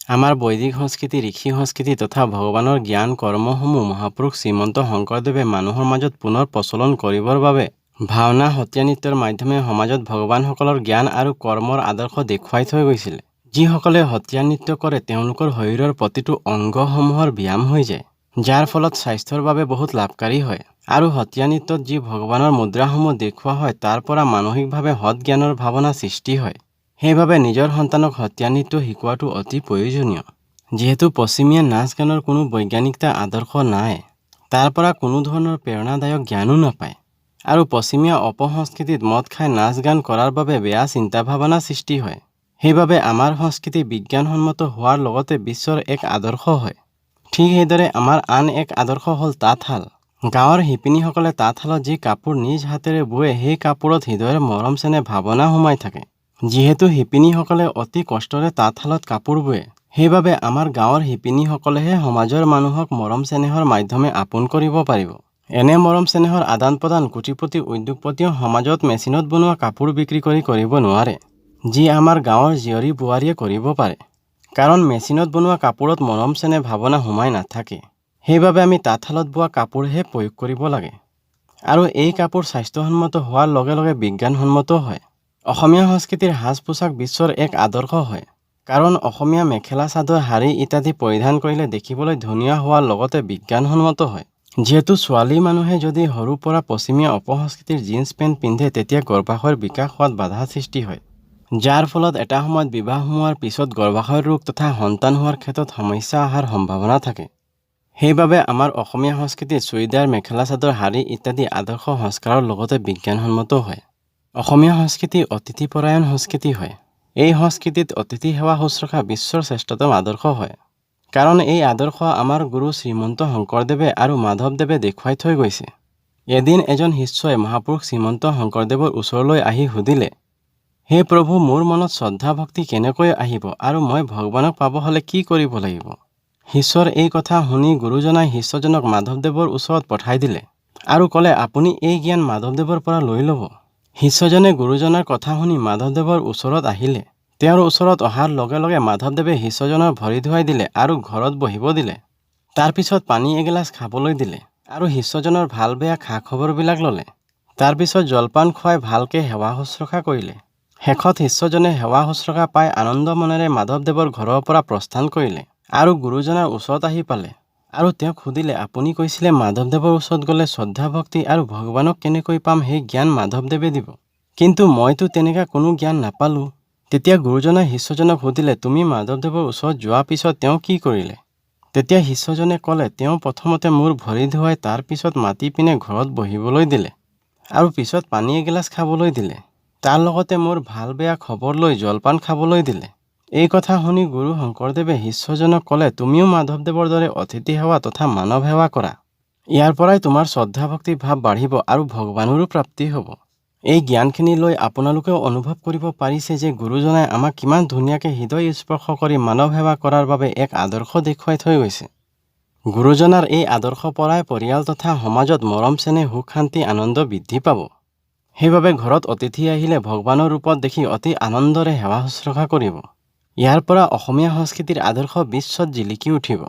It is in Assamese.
আমাৰ বৈদিক সংস্কৃতি, ঋষি সংস্কৃতি তথা ভগৱানৰ জ্ঞান কৰ্মসমূহ মহাপুৰুষ শ্ৰীমন্ত শংকৰদেৱে মানুহৰ মাজত পুনৰ প্ৰচলন কৰিবৰ বাবে ভাওনা, সত্ৰীয়া নৃত্যৰ মাধ্যমে সমাজত ভগৱানসকলৰ জ্ঞান আৰু কৰ্মৰ আদৰ্শ দেখুৱাই থৈ গৈছিলে। যিসকলে সত্ৰীয়া নৃত্য কৰে, তেওঁলোকৰ শৰীৰৰ প্ৰতিটো অংগসমূহৰ ব্যায়াম হৈ যায়, যাৰ ফলত স্বাস্থ্যৰ বাবে বহুত লাভকাৰী হয়। আৰু সত্ৰীয়া নৃত্যত যি ভগৱানৰ মুদ্ৰাসমূহ দেখুওৱা হয়, তাৰ পৰা মানসিকভাৱে সৎ জ্ঞানৰ ভাৱনা সৃষ্টি হয়। সেইবাবে নিজৰ সন্তানক সত্ৰীয়া নৃত্য শিকোৱাটো অতি প্ৰয়োজনীয়। যিহেতু পশ্চিমীয়া নাচ গানৰ কোনো বৈজ্ঞানিকতা আদৰ্শ নাই, তাৰ পৰা কোনো ধৰণৰ প্ৰেৰণাদায়ক জ্ঞানো নাপায় আৰু পশ্চিমীয়া অপসংস্কৃতিত মদ খাই নাচ গান কৰাৰ বাবে বেয়া চিন্তা ভাৱনা সৃষ্টি হয়। সেইবাবে আমাৰ সংস্কৃতি বিজ্ঞানসন্মত হোৱাৰ লগতে বিশ্বৰ এক আদৰ্শ হয়। ঠিক সেইদৰে আমাৰ আন এক আদৰ্শ হ'ল তাঁতশাল। গাঁৱৰ শিপিনীসকলে তাঁতশালত যি কাপোৰ নিজ হাতেৰে বোৱে, সেই কাপোৰত হৃদয়ৰ মৰম চেনেহ ভাৱনা সোমাই থাকে। যিহেতু শিপিনীসকলে অতি কষ্টৰে তাঁতশালত কাপোৰ বোৱে, সেইবাবে আমাৰ গাঁৱৰ শিপিনীসকলেহে সমাজৰ মানুহক মৰম চেনেহৰ মাধ্যমে আপোন কৰিব পাৰিব। এনে মৰম চেনেহৰ আদান প্ৰদান কোটিপতি উদ্যোগপতিয়েও সমাজত মেচিনত বনোৱা কাপোৰ বিক্ৰী কৰি কৰিব নোৱাৰে, যি আমাৰ গাঁৱৰ জীয়ৰী বোৱাৰীয়ে কৰিব পাৰে। কাৰণ মেচিনত বনোৱা কাপোৰত মৰম চেনেহ ভাৱনা সোমাই নাথাকে। সেইবাবে আমি তাঁতশালত বোৱা কাপোৰহে প্ৰয়োগ কৰিব লাগে আৰু এই কাপোৰ স্বাস্থ্যসন্মত হোৱাৰ লগে লগে বিজ্ঞানসন্মতো হয়। অসমীয়া সংস্কৃতিৰ সাজ পোছাক বিশ্বৰ এক আদৰ্শ হয়, কাৰণ অসমীয়া মেখেলা চাদৰ, শাৰী ইত্যাদি পৰিধান কৰিলে দেখিবলৈ ধুনীয়া হোৱাৰ লগতে বিজ্ঞানসন্মত হয়। যিহেতু ছোৱালী মানুহে যদি সৰুৰ পৰা পশ্চিমীয়া অপসংস্কৃতিৰ জীন্স পেণ্ট পিন্ধে, তেতিয়া গৰ্ভাশয়ৰ বিকাশ হোৱাত বাধা সৃষ্টি হয়, যাৰ ফলত এটা সময়ত বিবাহ সোমোৱাৰ পিছত গৰ্ভাশয়ৰ ৰোগ তথা সন্তান হোৱাৰ ক্ষেত্ৰত সমস্যা অহাৰ সম্ভাৱনা থাকে। সেইবাবে আমাৰ অসমীয়া সংস্কৃতিত চুৰিদাৰ, মেখেলা চাদৰ, শাৰী ইত্যাদি আদৰ্শ সংস্কাৰৰ লগতে বিজ্ঞানসন্মতো হয়। অসমীয়া সংস্কৃতি অতিথিপৰায়ণ সংস্কৃতি হয়। এই সংস্কৃতিত অতিথি সেৱা শুশ্ৰূষা বিশ্বৰ শ্ৰেষ্ঠতম আদৰ্শ হয়, কাৰণ এই আদৰ্শ আমাৰ গুৰু শ্ৰীমন্ত শংকৰদেৱে আৰু মাধৱদেৱে দেখুৱাই থৈ গৈছে। এদিন এজন শিষ্যই মহাপুৰুষ শ্ৰীমন্ত শংকৰদেৱৰ ওচৰলৈ আহি সুধিলে, "হে প্ৰভু, মোৰ মনত শ্ৰদ্ধা ভক্তি কেনেকৈ আহিব আৰু মই ভগৱানক পাব হ'লে কি কৰিব লাগিব?" শিষ্যৰ এই কথা শুনি গুৰুজনাই শিষ্যজনক মাধৱদেৱৰ ওচৰত পঠাই দিলে আৰু ক'লে, "আপুনি এই জ্ঞান মাধৱদেৱৰ পৰা লৈ ল'ব।" শিষ্যজনে গুৰুজনাৰ কথা শুনি মাধৱদেৱৰ ওচৰত আহিলে। তেওঁৰ ওচৰত অহাৰ লগে লগে মাধৱদেৱে শিষ্যজনৰ ভৰি ধুৱাই দিলে আৰু ঘৰত বহিব দিলে। তাৰপিছত পানী এগিলাচ খাবলৈ দিলে আৰু শিষ্যজনৰ ভাল বেয়া খা খবৰবিলাক ল'লে। তাৰপিছত জলপান খুৱাই ভালকৈ সেৱা শুশ্ৰূষা কৰিলে। শেষত শিষ্যজনে সেৱা শুশ্ৰূষা পাই আনন্দ মনেৰে মাধৱদেৱৰ ঘৰৰ পৰা প্ৰস্থান কৰিলে আৰু গুৰুজনাৰ ওচৰত আহি পালে আৰু তেওঁক সুধিলে, "আপুনি কৈছিলে মাধৱদেৱৰ ওচৰত গ'লে শ্ৰদ্ধা ভক্তি আৰু ভগৱানক কেনেকৈ পাম সেই জ্ঞান মাধৱদেৱে দিব। কিন্তু মইতো তেনেকুৱা কোনো জ্ঞান নাপালোঁ।" তেতিয়া গুৰুজনাই শিষ্যজনক সুধিলে, "তুমি মাধৱদেৱৰ ওচৰত যোৱাৰ পিছত তেওঁ কি কৰিলে?" তেতিয়া শিষ্যজনে ক'লে, "তেওঁ প্ৰথমতে মোৰ ভৰি ধুৱাই তাৰ পিছত মাতি পিনে ঘৰত বহিবলৈ দিলে আৰু পিছত পানী এগিলাচ খাবলৈ দিলে। তাৰ লগতে মোৰ ভাল বেয়া খবৰ লৈ জলপান খাবলৈ দিলে।" এই কথা শুনি গুৰু শংকৰদেৱে শিষ্যজনক ক'লে, "তুমিও মাধৱদেৱৰ দৰে অতিথি সেৱা তথা মানৱ সেৱা কৰা। ইয়াৰ পৰাই তোমাৰ শ্ৰদ্ধা ভক্তি ভাৱ বাঢ়িব আৰু ভগৱানৰো প্ৰাপ্তি হ'ব।" এই জ্ঞানখিনি লৈ আপোনালোকেও অনুভৱ কৰিব পাৰিছে যে গুৰুজনাই আমাক কিমান ধুনীয়াকৈ হৃদয় স্পৰ্শ কৰি মানৱ সেৱা কৰাৰ বাবে এক আদৰ্শ দেখুৱাই থৈ গৈছে। গুৰুজনাৰ এই আদৰ্শৰ পৰাই পৰিয়াল তথা সমাজত মৰম চেনেহ, সুখ শান্তি, আনন্দ বৃদ্ধি পাব। সেইবাবে ঘৰত অতিথি আহিলে ভগৱানৰ ৰূপত দেখি অতি আনন্দৰে সেৱা শুশ্ৰূষা কৰিব। ইয়াৰ পৰা অসমীয়া সংস্কৃতিৰ আদৰ্শ বিশ্বত জিলিকি উঠিব।